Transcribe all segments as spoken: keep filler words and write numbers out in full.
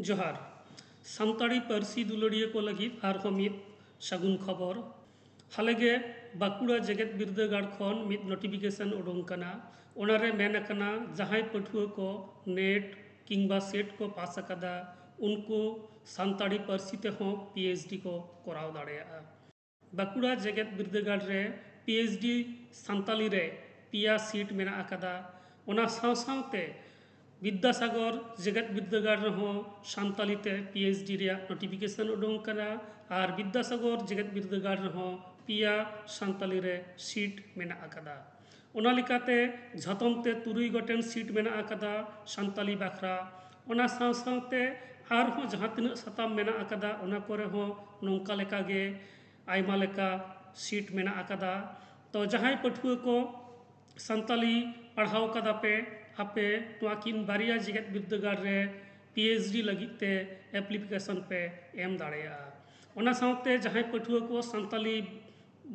ᱡᱚᱦᱟᱨ᱾ ᱥᱟᱱᱛᱟᱲᱤ ᱯᱟᱹᱨᱥᱤ ᱫᱩᱞᱟᱹᱲᱤᱭᱟᱹ ᱠᱚ ᱞᱟᱹᱜᱤᱫ ᱟᱨᱦᱚᱸ ᱢᱤᱫ ᱥᱟᱹᱜᱩᱱ ᱠᱷᱚᱵᱚᱨ᱾ ᱦᱟᱞᱮᱜᱮ ᱵᱟᱸᱠᱩᱲᱟ ᱡᱮᱜᱮᱛ ᱵᱤᱨᱫᱟᱹᱜᱟᱲ ᱠᱷᱚᱱ ᱢᱤᱫ ᱱᱳᱴᱤᱯᱷᱤᱠᱮᱥᱚᱱ ᱩᱰᱩᱝ ᱠᱟᱱᱟ᱾ ᱚᱱᱟᱨᱮ ᱢᱮᱱ ᱟᱠᱟᱱᱟ, ᱡᱟᱦᱟᱸᱭ ᱯᱟᱹᱴᱷᱩᱣᱟᱹ ᱠᱚ ᱱᱮᱴ ᱠᱤᱝᱵᱟ ᱥᱮᱴ ᱠᱚ ᱯᱟᱥ ᱟᱠᱟᱫᱟ, ᱩᱱᱠᱩ ᱥᱟᱱᱛᱟᱲᱤ ᱯᱟᱹᱨᱥᱤ ᱛᱮᱦᱚᱸ ᱯᱤ ᱮᱭᱤᱪ ᱰᱤ ᱠᱚ ᱠᱚᱨᱟᱣ ᱫᱟᱲᱮᱭᱟᱜᱼᱟ᱾ ᱵᱟᱸᱠᱩᱲᱟ ᱡᱮᱜᱮᱛ ᱵᱤᱨᱫᱟᱹᱜᱟᱲ ᱨᱮ ᱯᱤ ᱮᱭᱤᱪ ᱰᱤ ᱥᱟᱱᱛᱟᱞᱤ ᱨᱮ ᱯᱮᱭᱟ ᱥᱤᱴ ᱢᱮᱱᱟᱜ ᱟᱠᱟᱫᱟ᱾ ᱚᱱᱟ ᱥᱟᱶ ᱥᱟᱶᱛᱮ ᱵᱤᱫᱽᱫᱟᱥᱟᱜᱚᱨ ᱡᱮᱜᱮᱛ ᱵᱤᱨᱫᱟᱹᱜᱟᱲ ᱨᱮᱦᱚᱸ ᱥᱟᱱᱛᱟᱞᱤ ᱛᱮ ᱯᱤ ᱮᱭᱤᱪ ᱰᱤ ᱨᱮᱭᱟᱜ ᱱᱳᱴᱤᱯᱷᱤᱠᱮᱥᱚᱱ ᱩᱰᱩᱝ ᱟᱠᱟᱱᱟ ᱟᱨ ᱵᱤᱫᱽᱫᱟᱥᱟᱜᱚᱨ ᱡᱮᱜᱮᱛ ᱵᱤᱨᱫᱟᱹᱜᱟᱲ ᱨᱮᱦᱚᱸ ᱯᱮᱭᱟ ᱥᱟᱱᱛᱟᱞᱤ ᱨᱮ ᱥᱤᱴ ᱢᱮᱱᱟᱜ ᱟᱠᱟᱫᱟ᱾ ᱚᱱᱟ ᱞᱮᱠᱟᱛᱮ ᱡᱷᱚᱛᱚᱢ ᱛᱮ ᱛᱩᱨᱩᱭ ᱜᱚᱴᱮᱱ ᱥᱤᱴ ᱢᱮᱱᱟᱜ ᱟᱠᱟᱫᱟ ᱥᱟᱱᱛᱟᱞᱤ ᱵᱟᱠᱷᱨᱟ᱾ ᱚᱱᱟ ᱥᱟᱶ ᱥᱟᱶᱛᱮ ᱟᱨᱦᱚᱸ ᱡᱟᱦᱟᱸ ᱛᱤᱱᱟᱹᱜ ᱥᱟᱛᱟᱢ ᱢᱮᱱᱟᱜ ᱟᱠᱟᱫᱟ, ᱚᱱᱟ ᱠᱚᱨᱮ ᱦᱚᱸ ᱱᱚᱝᱠᱟ ᱞᱮᱠᱟᱜᱮ ᱟᱭᱢᱟ ᱞᱮᱠᱟ ᱥᱤᱴ ᱢᱮᱱᱟᱜ ᱟᱠᱟᱫᱟ᱾ ᱛᱚ ᱡᱟᱦᱟᱸᱭ ᱯᱟᱹᱴᱷᱩᱣᱟᱹ ᱠᱚ ᱥᱟᱱᱛᱟᱞᱤ ᱯᱟᱲᱦᱟᱣ ᱠᱟᱫᱟ ᱯᱮ, ᱟᱯᱮ ᱱᱚᱣᱟ ᱠᱤᱱ ᱵᱟᱨᱭᱟ ᱡᱮᱜᱮᱛ ᱵᱤᱨᱫᱟᱹᱜᱟᱲ ᱨᱮ ᱯᱤ ᱮᱭᱤᱪ ᱰᱤ ᱞᱟᱹᱜᱤᱫ ᱛᱮ ᱮᱯᱞᱤᱠᱮᱥᱚᱱ ᱯᱮ ᱮᱢ ᱫᱟᱲᱮᱭᱟᱜᱼᱟ᱾ ᱚᱱᱟ ᱥᱟᱶᱛᱮ ᱡᱟᱦᱟᱸᱭ ᱯᱟᱹᱴᱷᱩᱣᱟᱹ ᱠᱚ ᱥᱟᱱᱛᱟᱞᱤ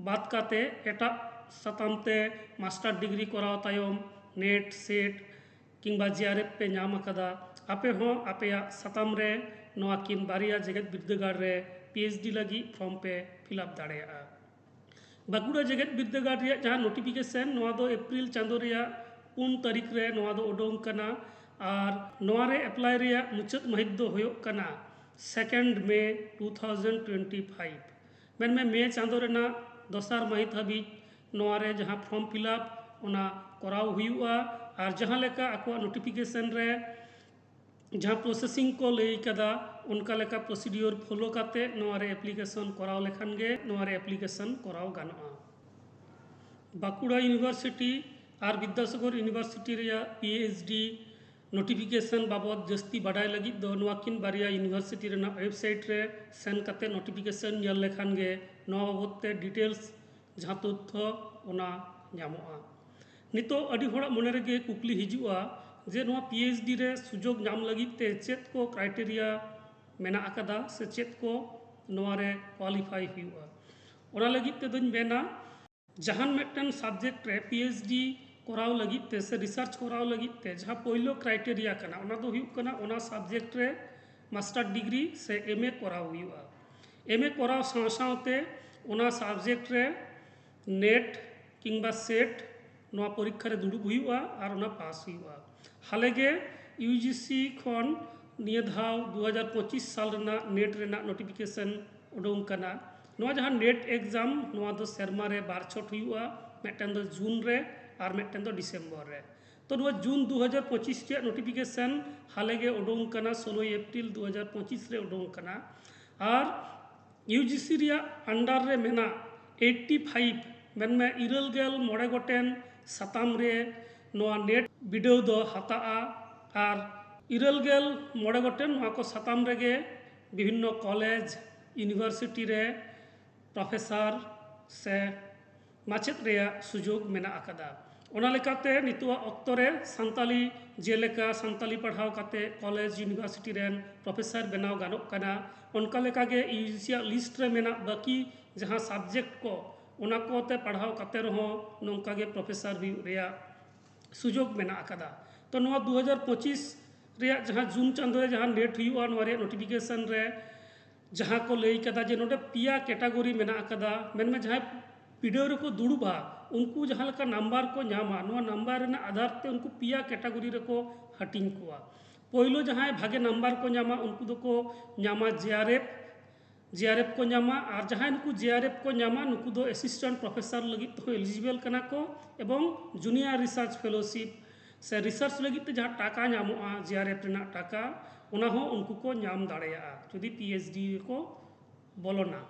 ᱵᱟᱫ ᱠᱟᱛᱮ ᱮᱴᱟᱜ ᱥᱟᱛᱟᱢ ᱛᱮ ᱢᱟᱥᱴᱟᱨ ᱰᱤᱜᱽᱨᱤ ᱠᱚᱨᱟᱣ ᱛᱟᱭᱚᱢ ᱱᱮᱴ ᱥᱮᱴ ᱠᱤᱝᱵᱟ ᱡᱮ ᱟᱨ ᱮᱯᱷ ᱯᱮ ᱧᱟᱢ ᱟᱠᱟᱫᱟ, ᱟᱯᱮ ᱦᱚᱸ ᱟᱯᱮᱭᱟᱜ ᱥᱟᱛᱟᱢ ᱨᱮ ᱱᱚᱣᱟ ᱠᱤᱱ ᱵᱟᱨᱭᱟ ᱡᱮᱜᱮᱛ ᱵᱤᱨᱫᱟᱹᱜᱟᱲ ᱨᱮ ᱯᱤ ᱮᱭᱤᱪ ᱰᱤ ᱞᱟᱹᱜᱤᱫ ᱯᱷᱨᱚᱢ ᱯᱮ ᱯᱷᱤᱞᱟᱯ ᱫᱟᱲᱮᱭᱟᱜᱼᱟ᱾ ᱵᱟᱸᱠᱩᱲᱟ ᱡᱮᱜᱮᱛ ᱵᱤᱨᱫᱟᱹᱜᱟᱲ ᱨᱮᱭᱟᱜ ᱡᱟᱦᱟᱸ ᱱᱳᱴᱤᱯᱷᱤᱠᱮᱥᱚᱱ, ᱱᱚᱣᱟ ᱫᱚ ᱮᱯᱨᱤᱞ ᱪᱟᱸᱫᱳ ᱨᱮᱭᱟᱜ ᱯᱩᱱ ᱛᱟᱹᱨᱤᱠᱷ ᱨᱮ ᱱᱚᱣᱟ ᱫᱚ ᱩᱰᱩᱝ ᱠᱟᱱᱟ ᱟᱨ ᱱᱚᱣᱟ ᱨᱮ ᱮᱯᱞᱟᱭ ᱨᱮᱭᱟᱜ ᱢᱩᱪᱟᱹᱫ ᱢᱟᱹᱦᱤᱛ ᱫᱚ ᱦᱩᱭᱩᱜ ᱠᱟᱱᱟ ᱥᱮᱠᱮᱱᱰ ᱢᱮ ᱴᱩ ᱛᱷᱟᱣᱡᱮᱱᱰ ᱴᱩᱭᱮᱱᱴᱤ ᱯᱷᱟᱭᱤᱵᱷ᱾ ᱢᱮᱱᱢᱮ ᱢᱮ ᱪᱟᱸᱫᱳ ᱨᱮᱱᱟᱜ ᱫᱚᱥᱟᱨ ᱢᱟᱹᱦᱤᱛ ᱦᱟᱹᱵᱤᱡ ᱱᱚᱣᱟ ᱨᱮ ᱡᱟᱦᱟᱸ ᱯᱷᱨᱚᱢ ᱯᱷᱤᱞᱟᱯ, ᱚᱱᱟ ᱠᱚᱨᱟᱣ ᱦᱩᱭᱩᱜᱼᱟ᱾ ᱟᱨ ᱡᱟᱦᱟᱸ ᱞᱮᱠᱟ ᱟᱠᱚᱣᱟᱜ ᱱᱳᱴᱤᱯᱷᱤᱠᱮᱥᱚᱱ ᱨᱮ ᱡᱟᱦᱟᱸ ᱯᱨᱚᱥᱮᱥᱤᱝ ᱠᱚ ᱞᱟᱹᱭ ᱠᱟᱫᱟ, ᱚᱱᱠᱟ ᱞᱮᱠᱟ ᱯᱨᱚᱥᱤᱰᱤᱭᱳᱨ ᱯᱷᱚᱞᱳ ᱠᱟᱛᱮ ᱱᱚᱣᱟ ᱨᱮ ᱮᱯᱞᱤᱠᱮᱥᱚᱱ ᱠᱚᱨᱟᱣ ᱞᱮᱠᱷᱟᱱ ᱜᱮ ᱱᱚᱣᱟ ᱨᱮ ᱮᱯᱞᱤᱠᱮᱥᱚᱱ ᱠᱚᱨᱟᱣ ᱜᱟᱱᱚᱜᱼᱟ᱾ ᱵᱟᱸᱠᱩᱲᱟ ᱤᱭᱩᱱᱤᱵᱷᱟᱨᱥᱤᱴᱤ ᱟᱨ ᱵᱤᱫᱽᱫᱟᱥᱟᱜᱚᱨ ᱤᱭᱩᱱᱤᱵᱷᱟᱨᱥᱤᱴᱤ ᱨᱮᱭᱟᱜ ᱯᱤ ᱮᱭᱤᱪ ᱰᱤ ᱱᱳᱴᱤᱯᱷᱤᱠᱮᱥᱚᱱ ᱵᱟᱵᱚᱫ ᱡᱟᱹᱥᱛᱤ ᱵᱟᱰᱟᱭ ᱞᱟᱹᱜᱤᱫ ᱫᱚ ᱱᱚᱣᱟ ᱠᱤᱱ ᱵᱟᱨᱭᱟ ᱤᱭᱩᱱᱤᱵᱷᱟᱨᱥᱤᱴᱤ ᱨᱮᱱᱟᱜ ᱣᱮᱵᱥᱟᱭᱤᱴ ᱨᱮ ᱥᱮᱱ ᱠᱟᱛᱮ ᱱᱳᱴᱤᱯᱷᱤᱠᱮᱥᱚᱱ ᱧᱮᱞ ᱞᱮᱠᱷᱟᱱ ᱜᱮ ᱱᱚᱣᱟ ᱵᱟᱵᱚᱫ ᱛᱮ ᱰᱤᱴᱮᱞᱥ ᱡᱟᱦᱟᱸ ᱛᱚᱛᱛᱷᱚ ᱚᱱᱟ ᱧᱟᱢᱚᱜᱼᱟ᱾ ᱱᱤᱛᱚᱜ ᱟᱹᱰᱤ ᱦᱚᱲᱟᱜ ᱢᱚᱱᱮ ᱨᱮᱜᱮ ᱠᱩᱠᱞᱤ ᱦᱤᱡᱩᱜᱼᱟ ᱡᱮ ᱱᱚᱣᱟ ᱯᱤ ᱮᱭᱤᱪ ᱰᱤ ᱨᱮ ᱥᱩᱡᱳᱜᱽ ᱧᱟᱢ ᱞᱟᱹᱜᱤᱫ ᱛᱮ ᱪᱮᱫ ᱠᱚ ᱠᱨᱟᱭᱴᱮᱨᱤᱭᱟ ᱢᱮᱱᱟᱜ ᱟᱠᱟᱫᱟ ᱥᱮ ᱪᱮᱫ ᱠᱚ ᱱᱚᱣᱟ ᱨᱮ ᱠᱳᱣᱟᱞᱤᱯᱷᱟᱭ ᱦᱩᱭᱩᱜᱼᱟ᱾ ᱚᱱᱟ ᱞᱟᱹᱜᱤᱫ ᱛᱮᱫᱚᱧ ᱢᱮᱱᱟ, ᱡᱟᱦᱟᱱ ᱢᱤᱫᱴᱮᱱ ᱥᱟᱵᱡᱮᱠᱴ ᱨᱮ ᱯᱤ ᱮᱭᱤᱪ ᱰᱤ ᱠᱚᱨᱟᱣ ᱞᱟᱹᱜᱤᱫ ᱛᱮ ᱥᱮ ᱨᱤᱥᱟᱨᱪ ᱠᱚᱨᱟᱣ ᱞᱟᱹᱜᱤᱫ ᱛᱮ ᱡᱟᱦᱟᱸ ᱯᱳᱭᱞᱳ ᱠᱨᱟᱭᱴᱮᱨᱤᱭᱟ ᱠᱟᱱᱟ, ᱚᱱᱟ ᱫᱚ ᱦᱩᱭᱩᱜ ᱠᱟᱱᱟ ᱚᱱᱟ ᱥᱟᱵᱡᱮᱠᱴ ᱨᱮ ᱢᱟᱥᱴᱟᱨ ᱰᱤᱜᱽᱨᱤ ᱥᱮ ᱮᱢ ᱮ ᱠᱚᱨᱟᱣ ᱦᱩᱭᱩᱜᱼᱟ᱾ ᱮᱢ ᱮ ᱠᱚᱨᱟᱣ ᱥᱟᱶ ᱥᱟᱶᱛᱮ ᱚᱱᱟ ᱥᱟᱵᱡᱮᱠᱴ ᱨᱮ ᱱᱮᱴ ᱠᱤᱝᱵᱟ ᱥᱮᱴ ᱱᱚᱣᱟ ᱯᱚᱨᱤᱠᱠᱷᱟ ᱨᱮ ᱫᱩᱲᱩᱵ ᱦᱩᱭᱩᱜᱼᱟ ᱟᱨ ᱚᱱᱟ ᱯᱟᱥ ᱦᱩᱭᱩᱜᱼᱟ᱾ ᱦᱟᱞᱮᱜᱮ ᱤᱭᱩ ᱡᱤ ᱥᱤ ᱠᱷᱚᱱ ᱱᱤᱭᱟᱹ ᱫᱷᱟᱣ ᱫᱩ ᱦᱟᱡᱟᱨ ᱯᱚᱸᱪᱤᱥ ᱥᱟᱞ ᱨᱮᱱᱟᱜ ᱱᱮᱴ ᱨᱮᱱᱟᱜ ᱱᱳᱴᱤᱯᱷᱤᱠᱮᱥᱚᱱ ᱩᱰᱩᱝ ᱠᱟᱱᱟ᱾ ᱱᱚᱣᱟ ᱡᱟᱦᱟᱸ ᱱᱮᱴ ᱮᱠᱡᱟᱢ, ᱱᱚᱣᱟ ᱫᱚ ᱥᱮᱨᱢᱟ ᱨᱮ ᱵᱟᱨ ᱪᱷᱚᱴ ᱦᱩᱭᱩᱜᱼᱟ, ᱢᱤᱫᱴᱮᱱ ᱫᱚ ᱡᱩᱱ ᱨᱮ ᱟᱨ ᱢᱤᱫᱴᱮᱱ ᱫᱚ ᱰᱤᱥᱮᱢᱵᱚᱨ ᱨᱮ᱾ ᱛᱚ ᱱᱚᱣᱟ ᱡᱩᱱ ᱫᱩ ᱦᱟᱡᱟᱨ ᱯᱚᱸᱪᱤᱥ ᱨᱮᱭᱟᱜ ᱱᱳᱴᱤᱯᱷᱤᱠᱮᱥᱚᱱ ᱦᱟᱞᱮᱜᱮ ᱩᱰᱩᱝ ᱠᱟᱱᱟ, ᱥᱳᱞᱳᱭ ᱮᱯᱨᱤᱞ ᱫᱩ ᱦᱟᱡᱟᱨ ᱯᱚᱸᱪᱤᱥ ᱨᱮ ᱩᱰᱩᱝ ᱠᱟᱱᱟ᱾ ᱟᱨ ᱤᱭᱩ ᱡᱤ ᱥᱤ ᱨᱮᱭᱟᱜ ᱟᱱᱰᱟᱨ ᱨᱮ ᱢᱮᱱᱟᱜ ᱮᱭᱤᱴᱴᱤ ᱯᱷᱟᱭᱤᱵᱷ, ᱢᱮᱱᱢᱮ ᱤᱨᱟᱹᱞ ᱜᱮᱞ ᱢᱚᱬᱮ ᱜᱚᱴᱮᱱ ᱥᱟᱛᱟᱢ ᱨᱮ ᱱᱚᱣᱟ ᱱᱮᱴ ᱵᱤᱰᱟᱹᱣ ᱫᱚ ᱦᱟᱛᱟᱜᱼᱟ᱾ ᱟᱨ ᱤᱨᱟᱹᱞ ᱜᱮᱞ ᱢᱚᱬᱮ ᱜᱚᱴᱮᱱ ᱱᱚᱣᱟ ᱠᱚ ᱥᱟᱛᱟᱢ ᱨᱮᱜᱮ ᱵᱤᱵᱷᱤᱱᱱᱚ ᱠᱚᱞᱮᱡᱽ, ᱤᱭᱩᱱᱤᱵᱷᱟᱨᱥᱤᱴᱤ ᱨᱮ ᱯᱨᱚᱯᱷᱮᱥᱟᱨ ᱥᱮ ᱢᱟᱪᱮᱫ ᱨᱮᱭᱟᱜ ᱥᱩᱡᱳᱜᱽ ᱢᱮᱱᱟᱜ ᱟᱠᱟᱫᱟ᱾ ᱚᱱᱟ ᱞᱮᱠᱟᱛᱮ ᱱᱤᱛᱚᱜᱟᱜ ᱚᱠᱛᱚ ᱨᱮ ᱥᱟᱱᱛᱟᱞᱤ, ᱡᱮᱞᱮᱠᱟ ᱥᱟᱱᱛᱟᱞᱤ ᱯᱟᱲᱦᱟᱣ ᱠᱟᱛᱮ ᱠᱚᱞᱮᱡᱽ, ᱤᱭᱩᱱᱤᱵᱷᱟᱨᱥᱤᱴᱤ ᱨᱮᱱ ᱯᱨᱚᱯᱷᱮᱥᱟᱨ ᱵᱮᱱᱟᱣ ᱜᱟᱱᱚᱜ ᱠᱟᱱᱟ, ᱚᱱᱠᱟ ᱞᱮᱠᱟᱜᱮ ᱤᱭᱩ ᱡᱤ ᱥᱤ ᱟᱜ ᱞᱤᱥᱴ ᱨᱮ ᱢᱮᱱᱟᱜ ᱵᱟᱹᱠᱤ ᱡᱟᱦᱟᱸ ᱥᱟᱵᱡᱮᱠᱴ ᱠᱚ, ᱚᱱᱟ ᱠᱚᱛᱮ ᱯᱟᱲᱦᱟᱣ ᱠᱟᱛᱮ ᱨᱮᱦᱚᱸ ᱱᱚᱝᱠᱟ ᱜᱮ ᱯᱨᱚᱯᱷᱮᱥᱟᱨ ᱦᱩᱭᱩᱜ ᱨᱮᱭᱟᱜ ᱥᱩᱡᱳᱜᱽ ᱢᱮᱱᱟᱜ ᱟᱠᱟᱫᱟ᱾ ᱛᱚ ᱱᱚᱣᱟ ᱫᱩ ᱦᱟᱡᱟᱨ ᱯᱚᱸᱪᱤᱥ ᱨᱮᱭᱟᱜ ᱡᱟᱦᱟᱸ ᱡᱩᱱ ᱪᱟᱸᱫᱳ ᱨᱮ ᱡᱟᱦᱟᱸ ᱱᱮᱴ ᱦᱩᱭᱩᱜᱼᱟ, ᱱᱚᱣᱟ ᱨᱮᱭᱟᱜ ᱱᱳᱴᱤᱯᱷᱤᱠᱮᱥᱚᱱ ᱨᱮ ᱡᱟᱦᱟᱸ ᱠᱚ ᱞᱟᱹᱭ ᱠᱟᱫᱟ ᱡᱮ ᱱᱚᱰᱮ ᱯᱮᱭᱟ ᱠᱮᱴᱟᱜᱚᱨᱤ ᱢᱮᱱᱟᱜ ᱟᱠᱟᱫᱟ, ᱢᱮᱱᱢᱮ ᱡᱟᱦᱟᱸᱭ ᱵᱤᱰᱟᱹᱣ ᱨᱮᱠᱚ ᱫᱩᱲᱩᱵᱟ, ᱩᱱᱠᱩ ᱡᱟᱦᱟᱸ ᱞᱮᱠᱟ ᱱᱟᱢᱵᱟᱨ ᱠᱚ ᱧᱟᱢᱟ, ᱱᱚᱣᱟ ᱱᱟᱢᱵᱟᱨ ᱨᱮᱱᱟᱜ ᱟᱫᱷᱟᱨ ᱛᱮ ᱩᱱᱠᱩ ᱯᱮᱭᱟ ᱠᱮᱴᱟᱜᱚᱨᱤ ᱨᱮᱠᱚ ᱦᱟᱹᱴᱤᱧ ᱠᱚᱣᱟ᱾ ᱯᱳᱭᱞᱳ ᱡᱟᱦᱟᱸᱭ ᱵᱷᱟᱜᱮ ᱱᱟᱢᱵᱟᱨ ᱠᱚ ᱧᱟᱢᱟ, ᱩᱱᱠᱩ ᱫᱚᱠᱚ ᱧᱟᱢᱟ ᱡᱮ ᱟᱨ ᱮᱯᱷ, ᱡᱮ ᱟᱨ ᱮᱯᱷ ᱠᱚ ᱧᱟᱢᱟ᱾ ᱟᱨ ᱡᱟᱦᱟᱸᱭ ᱱᱩᱠᱩ ᱡᱮ ᱟᱨ ᱮᱯᱷ ᱠᱚ ᱧᱟᱢᱟ, ᱱᱩᱠᱩ ᱫᱚ ᱮᱥᱤᱥᱴᱮᱱᱴ ᱯᱨᱚᱯᱷᱮᱥᱟᱨ ᱞᱟᱹᱜᱤᱫ ᱛᱮᱦᱚᱸ ᱮᱞᱤᱡᱤᱵᱮᱞ ᱠᱟᱱᱟ ᱠᱚ, ᱮᱵᱚᱝ ᱡᱩᱱᱤᱭᱟᱨ ᱨᱤᱥᱟᱨᱪ ᱯᱷᱮᱞᱳᱥᱤᱯ ᱥᱮ ᱨᱤᱥᱟᱨᱪ ᱞᱟᱹᱜᱤᱫ ᱛᱮ ᱡᱟᱦᱟᱸ ᱴᱟᱠᱟ ᱧᱟᱢᱚᱜᱼᱟ, ᱡᱮ ᱟᱨ ᱮᱯᱷ ᱨᱮᱱᱟᱜ ᱴᱟᱠᱟ, ᱚᱱᱟ ᱦᱚᱸ ᱩᱱᱠᱩ ᱠᱚ ᱧᱟᱢ ᱫᱟᱲᱮᱭᱟᱜᱼᱟ ᱡᱩᱫᱤ ᱯᱤ ᱮᱭᱤᱪ ᱰᱤ ᱨᱮᱠᱚ ᱵᱚᱞᱚᱱᱟ᱾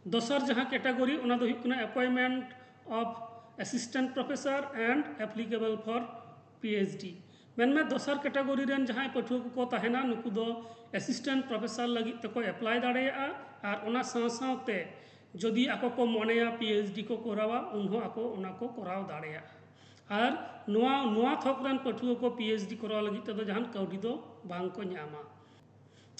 ᱫᱚᱥᱟᱨ ᱡᱟᱦᱟᱸ ᱠᱮᱴᱟᱜᱚᱨᱤ, ᱚᱱᱟ ᱫᱚ ᱦᱩᱭᱩᱜ ᱠᱟᱱᱟ appointment of assistant professor and applicable for P H D᱾ ᱢᱮᱱᱢᱮ ᱫᱚᱥᱟᱨ ᱠᱮᱴᱟᱜᱚᱨᱤ ᱨᱮᱱ ᱡᱟᱦᱟᱸᱭ ᱯᱟᱹᱴᱷᱩᱣᱟᱹ ᱠᱚᱠᱚ ᱛᱟᱦᱮᱱᱟ, ᱱᱩᱠᱩ ᱫᱚ ᱮᱥᱤᱥᱴᱮᱱᱴ ᱯᱨᱚᱯᱷᱮᱥᱟᱨ ᱞᱟᱹᱜᱤᱫ ᱛᱮᱠᱚ ᱮᱯᱞᱟᱭ ᱫᱟᱲᱮᱭᱟᱜᱼᱟ᱾ ᱟᱨ ᱚᱱᱟ ᱥᱟᱶ ᱥᱟᱶᱛᱮ ᱡᱩᱫᱤ ᱟᱠᱚ ᱠᱚ ᱢᱚᱱᱮᱭᱟ ᱯᱤ ᱮᱭᱤᱪ ᱰᱤ ᱠᱚ ᱠᱚᱨᱟᱣᱟ, ᱩᱱᱦᱚᱸ ᱟᱠᱚ ᱚᱱᱟ ᱠᱚ ᱠᱚᱨᱟᱣ ᱫᱟᱲᱮᱭᱟᱜᱼᱟ᱾ ᱟᱨ ᱱᱚᱣᱟ ᱱᱚᱣᱟ ᱛᱷᱚᱠ ᱨᱮᱱ ᱯᱟᱹᱴᱷᱩᱣᱟᱹ ᱠᱚ ᱯᱤ ᱮᱭᱤᱪ ᱰᱤ ᱠᱚᱨᱟᱣ ᱞᱟᱹᱜᱤᱫ ᱛᱮᱫᱚ ᱡᱟᱦᱟᱱ ᱠᱟᱹᱣᱰᱤ ᱫᱚ ᱵᱟᱝ ᱠᱚ ᱧᱟᱢᱟ᱾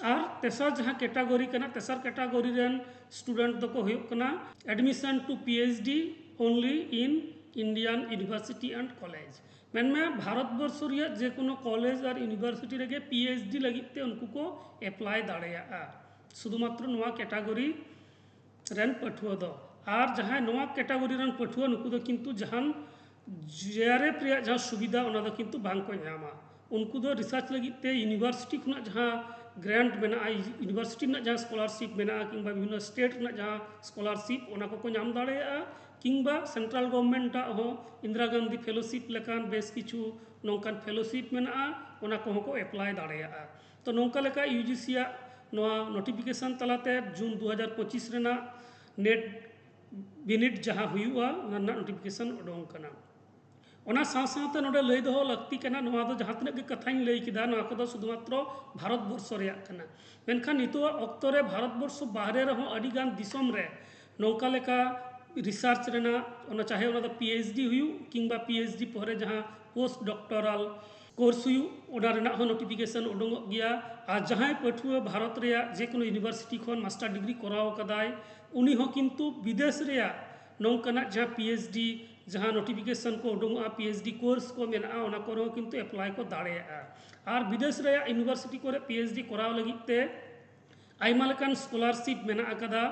ᱟᱨ ᱛᱮᱥᱟᱨ ᱡᱟᱦᱟᱸ ᱠᱮᱴᱟᱜᱚᱨᱤ ᱠᱟᱱᱟ, ᱛᱮᱥᱟᱨ ᱠᱮᱴᱟᱜᱚᱨᱤ ᱨᱮᱱ ᱥᱴᱩᱰᱮᱱᱴ ᱫᱚᱠᱚ ᱦᱩᱭᱩᱜ ᱠᱟᱱᱟ admission to P H D only in Indian university and college᱾ ᱢᱮᱱᱢᱮ ᱵᱷᱟᱨᱚᱛ ᱵᱚᱨᱥᱚ ᱨᱮᱭᱟᱜ ᱡᱮ ᱠᱳᱱᱳ ᱠᱚᱞᱮᱡᱽ ᱟᱨ ᱤᱭᱩᱱᱤᱵᱷᱟᱨᱥᱤᱴᱤ ᱨᱮᱜᱮ ᱯᱤ ᱮᱭᱤᱪ ᱰᱤ ᱞᱟᱹᱜᱤᱫ ᱛᱮ ᱩᱱᱠᱩ ᱠᱚ ᱮᱯᱞᱟᱭ ᱫᱟᱲᱮᱭᱟᱜᱼᱟ, ᱥᱩᱫᱷᱩᱢᱟᱛᱨᱚ ᱱᱚᱣᱟ ᱠᱮᱴᱟᱜᱚᱨᱤ ᱨᱮᱱ ᱯᱟᱹᱴᱷᱩᱣᱟᱹ ᱫᱚ᱾ ᱟᱨ ᱡᱟᱦᱟᱸᱭ ᱱᱚᱣᱟ ᱠᱮᱴᱟᱜᱚᱨᱤ ᱨᱮᱱ ᱯᱟᱹᱴᱷᱩᱣᱟᱹ, ᱱᱩᱠᱩ ᱫᱚ ᱠᱤᱱᱛᱩ ᱡᱟᱦᱟᱱ ᱡᱮ ᱟᱨ ᱮᱯᱷ ᱨᱮᱭᱟᱜ ᱡᱟᱦᱟᱸ ᱥᱩᱵᱤᱫᱷᱟ, ᱚᱱᱟ ᱫᱚ ᱠᱤᱱᱛᱩ ᱵᱟᱝ ᱠᱚ ᱧᱟᱢᱟ᱾ ᱩᱱᱠᱩ ᱫᱚ ᱨᱤᱥᱟᱨᱪ ᱞᱟᱹᱜᱤᱫ ᱛᱮ ᱤᱭᱩᱱᱤᱵᱷᱟᱨᱥᱤᱴᱤ ᱠᱷᱚᱱᱟᱜ ᱡᱟᱦᱟᱸ ᱜᱨᱟᱱᱴ ᱢᱮᱱᱟᱜᱼᱟ, ᱤᱭᱩᱱᱤᱵᱷᱟᱨᱥᱤᱴᱤ ᱨᱮᱱᱟᱜ ᱡᱟᱦᱟᱸ ᱥᱠᱚᱞᱟᱨᱥᱤᱯ ᱢᱮᱱᱟᱜᱼᱟ, ᱠᱤᱝᱵᱟ ᱵᱤᱵᱷᱤᱱᱱᱚ ᱥᱴᱮᱴ ᱨᱮᱱᱟᱜ ᱡᱟᱦᱟᱸ ᱥᱠᱚᱞᱟᱨᱥᱤᱯ, ᱚᱱᱟ ᱠᱚᱠᱚ ᱧᱟᱢ ᱫᱟᱲᱮᱭᱟᱜᱼᱟ᱾ ᱠᱤᱝᱵᱟ ᱥᱮᱱᱴᱨᱟᱞ ᱜᱚᱵᱷᱚᱨᱱᱢᱮᱱᱴ ᱟᱜ ᱦᱚᱸ ᱤᱱᱫᱤᱨᱟ ᱜᱟᱱᱫᱷᱤ ᱯᱷᱮᱞᱳᱥᱤᱯ ᱞᱮᱠᱟᱱ ᱵᱮᱥ ᱠᱤᱪᱷᱩ ᱱᱚᱝᱠᱟᱱ ᱯᱷᱮᱞᱳᱥᱤᱯ ᱢᱮᱱᱟᱜᱼᱟ, ᱚᱱᱟ ᱠᱚᱦᱚᱸ ᱠᱚ ᱮᱯᱞᱟᱭ ᱫᱟᱲᱮᱭᱟᱜᱼᱟ᱾ ᱛᱚ, ᱱᱚᱝᱠᱟ ᱞᱮᱠᱟ ᱤᱭᱩ ᱡᱤ ᱥᱤ ᱟᱜ ᱱᱚᱣᱟ ᱱᱳᱴᱤᱯᱷᱤᱠᱮᱥᱚᱱ ᱛᱟᱞᱟᱛᱮ ᱡᱩᱱ ᱫᱩ ᱦᱟᱡᱟᱨ ᱯᱚᱸᱪᱤᱥ ᱨᱮᱱᱟᱜ ᱱᱮᱴ ᱵᱤᱱᱤᱰ ᱡᱟᱦᱟᱸ ᱦᱩᱭᱩᱜᱼᱟ, ᱚᱱᱟ ᱨᱮᱱᱟᱜ ᱱᱳᱴᱤᱯᱷᱤᱠᱮᱥᱚᱱ ᱩᱰᱩᱝ ᱠᱟᱱᱟ᱾ ᱚᱱᱟ ᱥᱟᱶ ᱥᱟᱶᱛᱮ ᱱᱚᱰᱮ ᱞᱟᱹᱭ ᱫᱚᱦᱚ ᱞᱟᱹᱠᱛᱤ ᱠᱟᱱᱟ, ᱱᱚᱣᱟ ᱫᱚ ᱡᱟᱦᱟᱸ ᱛᱤᱱᱟᱹᱜ ᱜᱮ ᱠᱟᱛᱷᱟᱧ ᱞᱟᱹᱭ ᱠᱮᱫᱟ, ᱱᱚᱣᱟ ᱠᱚᱫᱚ ᱥᱩᱫᱷᱩᱢᱟᱛᱨᱚ ᱵᱷᱟᱨᱚᱛ ᱵᱚᱨᱥᱚ ᱨᱮᱭᱟᱜ ᱠᱟᱱᱟ᱾ ᱢᱮᱱᱠᱷᱟᱱ ᱱᱤᱛᱚᱜᱟᱜ ᱚᱠᱛᱚ ᱨᱮ ᱵᱷᱟᱨᱚᱛ ᱵᱚᱨᱥᱚ ᱵᱟᱦᱨᱮ ᱨᱮᱦᱚᱸ ᱟᱹᱰᱤ ᱜᱟᱱ ᱫᱤᱥᱚᱢ ᱨᱮ ᱱᱚᱝᱠᱟ ᱞᱮᱠᱟ ᱨᱤᱥᱟᱨᱪ ᱨᱮᱱᱟᱜ, ᱚᱱᱟ ᱪᱟᱦᱮ ᱚᱱᱟ ᱫᱚ ᱯᱤ ᱮᱭᱤᱪ ᱰᱤ ᱦᱩᱭᱩᱜ ᱠᱤᱝᱵᱟ ᱯᱤ ᱮᱭᱤᱪ ᱰᱤ ᱯᱚᱨᱮ ᱡᱟᱦᱟᱸ ᱯᱳᱥᱴ ᱰᱚᱠᱴᱚᱨᱟᱞ ᱠᱳᱨᱥ ᱦᱩᱭᱩᱜ, ᱚᱱᱟ ᱨᱮᱱᱟᱜ ᱦᱚᱸ ᱱᱳᱴᱤᱯᱷᱤᱠᱮᱥᱚᱱ ᱩᱰᱩᱝᱚᱜ ᱜᱮᱭᱟ᱾ ᱟᱨ ᱡᱟᱦᱟᱸᱭ ᱯᱟᱹᱴᱷᱩᱣᱟᱹ ᱵᱷᱟᱨᱚᱛ ᱨᱮᱭᱟᱜ ᱡᱮ ᱠᱳᱱᱳ ᱤᱭᱩᱱᱤᱵᱷᱟᱨᱥᱤᱴᱤ ᱠᱷᱚᱱ ᱢᱟᱥᱴᱟᱨ ᱰᱤᱜᱽᱨᱤ ᱠᱚᱨᱟᱣ ᱠᱟᱫᱟᱭ, ᱩᱱᱤ ᱦᱚᱸ ᱠᱤᱱᱛᱩ ᱵᱤᱫᱮᱥ ᱨᱮᱭᱟᱜ ᱱᱚᱝᱠᱟᱱᱟᱜ ᱡᱟᱦᱟᱸ ᱯᱤ ᱮᱭᱤᱪ ᱰᱤ ᱡᱟᱦᱟᱸ ᱱᱳᱴᱤᱯᱷᱤᱠᱮᱥᱚᱱ ᱠᱚ ᱩᱰᱩᱝᱚᱜᱼᱟ, ᱯᱤ ᱮᱭᱤᱪ ᱰᱤ ᱠᱳᱨᱥ ᱠᱚ ᱢᱮᱱᱟᱜᱼᱟ, ᱚᱱᱟ ᱠᱚᱨᱮ ᱦᱚᱸ ᱠᱤᱱᱛᱩ ᱮᱯᱞᱟᱭ ᱠᱚ ᱫᱟᱲᱮᱭᱟᱜᱼᱟ᱾ ᱟᱨ ᱵᱤᱫᱮᱥ ᱨᱮᱭᱟᱜ ᱤᱭᱩᱱᱤᱵᱷᱟᱨᱥᱤᱴᱤ ᱠᱚᱨᱮ ᱯᱤ ᱮᱭᱤᱪ ᱰᱤ ᱠᱚᱨᱟᱣ ᱞᱟᱹᱜᱤᱫ ᱛᱮ ᱟᱭᱢᱟ ᱞᱮᱠᱟᱱ ᱥᱠᱚᱞᱟᱨᱥᱤᱯ ᱢᱮᱱᱟᱜ ᱟᱠᱟᱫᱟ,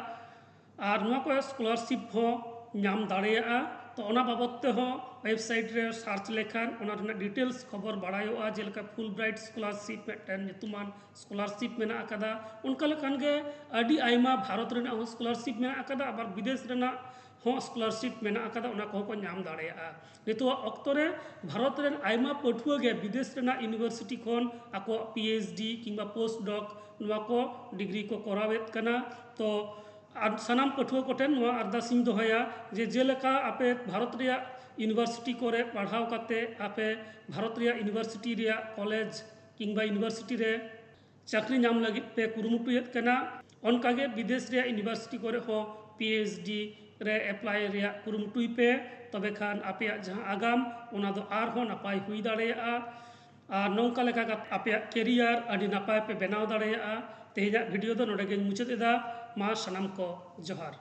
ᱟᱨ ᱱᱚᱣᱟ ᱠᱚ ᱥᱠᱚᱞᱟᱨᱥᱤᱯ ᱦᱚᱸ ᱧᱟᱢ ᱫᱟᱲᱮᱭᱟᱜᱼᱟ᱾ ᱛᱚ, ᱚᱱᱟ ᱵᱟᱵᱚᱫ ᱛᱮᱦᱚᱸ ᱣᱮᱵᱥᱟᱭᱤᱴ ᱨᱮ ᱥᱟᱨᱪ ᱞᱮᱠᱷᱟᱱ ᱚᱱᱟ ᱨᱮᱱᱟᱜ ᱰᱤᱴᱮᱞᱥ ᱠᱷᱚᱵᱚᱨ ᱵᱟᱲᱟᱭᱚᱜᱼᱟ, ᱡᱮᱞᱮᱠᱟ ᱯᱷᱩᱞ ᱵᱨᱟᱭᱤᱴ ᱥᱠᱚᱞᱟᱨᱥᱤᱯ ᱢᱤᱫᱴᱮᱱ ᱧᱩᱛᱩᱢᱟᱱ ᱥᱠᱚᱞᱟᱨᱥᱤᱯ ᱢᱮᱱᱟᱜ ᱟᱠᱟᱫᱟ᱾ ᱚᱱᱠᱟ ᱞᱮᱠᱟᱱ ᱜᱮ ᱟᱹᱰᱤ ᱟᱭᱢᱟ ᱵᱷᱟᱨᱚᱛ ᱨᱮᱱᱟᱜ ᱦᱚᱸ ᱥᱠᱚᱞᱟᱨᱥᱤᱯ ᱢᱮᱱᱟᱜ ᱟᱠᱟᱫᱟ, ᱟᱵᱟᱨ ᱵᱤᱫᱮᱥ ᱨᱮᱱᱟᱜ ᱦᱚᱸ ᱥᱠᱚᱞᱟᱨᱥᱤᱯ ᱢᱮᱱᱟᱜ ᱟᱠᱟᱫᱟ, ᱚᱱᱟ ᱠᱚᱦᱚᱸ ᱠᱚ ᱧᱟᱢ ᱫᱟᱲᱮᱭᱟᱜᱼᱟ᱾ ᱱᱤᱛᱚᱜᱟᱜ ᱚᱠᱛᱚ ᱨᱮ ᱵᱷᱟᱨᱚᱛ ᱨᱮᱱ ᱟᱭᱢᱟ ᱯᱟᱹᱴᱷᱩᱣᱟᱹ ᱜᱮ ᱵᱤᱫᱮᱥ ᱨᱮᱱᱟᱜ ᱤᱭᱩᱱᱤᱵᱷᱟᱨᱥᱤᱴᱤ ᱠᱷᱚᱱ ᱟᱠᱚᱣᱟᱜ ᱯᱤ ᱮᱭᱤᱪ ᱰᱤ ᱠᱤᱝᱵᱟ ᱯᱳᱥᱴ ᱰᱚᱠ ᱱᱚᱣᱟ ᱠᱚ ᱰᱤᱜᱽᱨᱤ ᱠᱚ ᱠᱚᱨᱟᱣᱮᱫ ᱠᱟᱱᱟ᱾ ᱛᱚ, ᱟᱨ ᱥᱟᱱᱟᱢ ᱯᱟᱹᱴᱷᱩᱣᱟᱹ ᱠᱚᱴᱷᱮᱱ ᱱᱚᱣᱟ ᱟᱨᱫᱟᱥ ᱤᱧ ᱫᱚᱦᱚᱭᱟ ᱡᱮ ᱡᱮᱞᱮᱠᱟ ᱟᱯᱮ ᱵᱷᱟᱨᱚᱛ ᱨᱮᱭᱟᱜ ᱤᱭᱩᱱᱤᱵᱷᱟᱨᱥᱤᱴᱤ ᱠᱚᱨᱮ ᱯᱟᱲᱦᱟᱣ ᱠᱟᱛᱮ ᱟᱯᱮ ᱵᱷᱟᱨᱚᱛ ᱨᱮᱭᱟᱜ ᱤᱭᱩᱱᱤᱵᱷᱟᱨᱥᱤᱴᱤ ᱨᱮᱭᱟᱜ ᱠᱚᱞᱮᱡᱽ ᱠᱤᱝᱵᱟ ᱤᱭᱩᱱᱤᱵᱷᱟᱨᱥᱤᱴᱤ ᱨᱮ ᱪᱟᱹᱠᱨᱤ ᱧᱟᱢ ᱞᱟᱹᱜᱤᱫ ᱯᱮ ᱠᱩᱨᱩᱢᱩᱴᱩᱭᱮᱫ ᱠᱟᱱᱟ, ᱚᱱᱠᱟᱜᱮ ᱵᱤᱫᱮᱥ ᱨᱮᱭᱟᱜ ᱤᱭᱩᱱᱤᱵᱷᱟᱨᱥᱤᱴᱤ ᱠᱚᱨᱮ ᱦᱚᱸ ᱯᱤ ᱮᱭᱤᱪ ᱰᱤ ᱨᱮ ᱮᱯᱞᱟᱭ ᱨᱮᱭᱟᱜ ᱠᱩᱨᱩᱢᱩᱴᱩᱭ ᱯᱮ᱾ ᱛᱚᱵᱮ ᱠᱷᱟᱱ ᱟᱯᱮᱭᱟᱜ ᱡᱟᱦᱟᱸ ᱟᱜᱟᱢ, ᱚᱱᱟ ᱫᱚ ᱟᱨᱦᱚᱸ ᱱᱟᱯᱟᱭ ᱦᱩᱭ ᱫᱟᱲᱮᱭᱟᱜᱼᱟ᱾ ᱟᱨ ᱱᱚᱝᱠᱟ ᱞᱮᱠᱟ ᱠᱟᱛᱮ ᱟᱯᱮᱭᱟᱜ ᱠᱮᱨᱤᱭᱟᱨ ᱟᱹᱰᱤ ᱱᱟᱯᱟᱭ ᱯᱮ ᱵᱮᱱᱟᱣ ᱫᱟᱲᱮᱭᱟᱜᱼᱟ᱾ ᱛᱮᱦᱮᱧᱟᱜ ᱵᱷᱤᱰᱤᱭᱳ ᱫᱚ ᱱᱚᱰᱮ ᱜᱮᱧ ᱢᱩᱪᱟᱹᱫ ᱮᱫᱟ᱾ ᱢᱟ ᱥᱟᱱᱟᱢ ᱠᱚ ᱡᱚᱦᱟᱨ᱾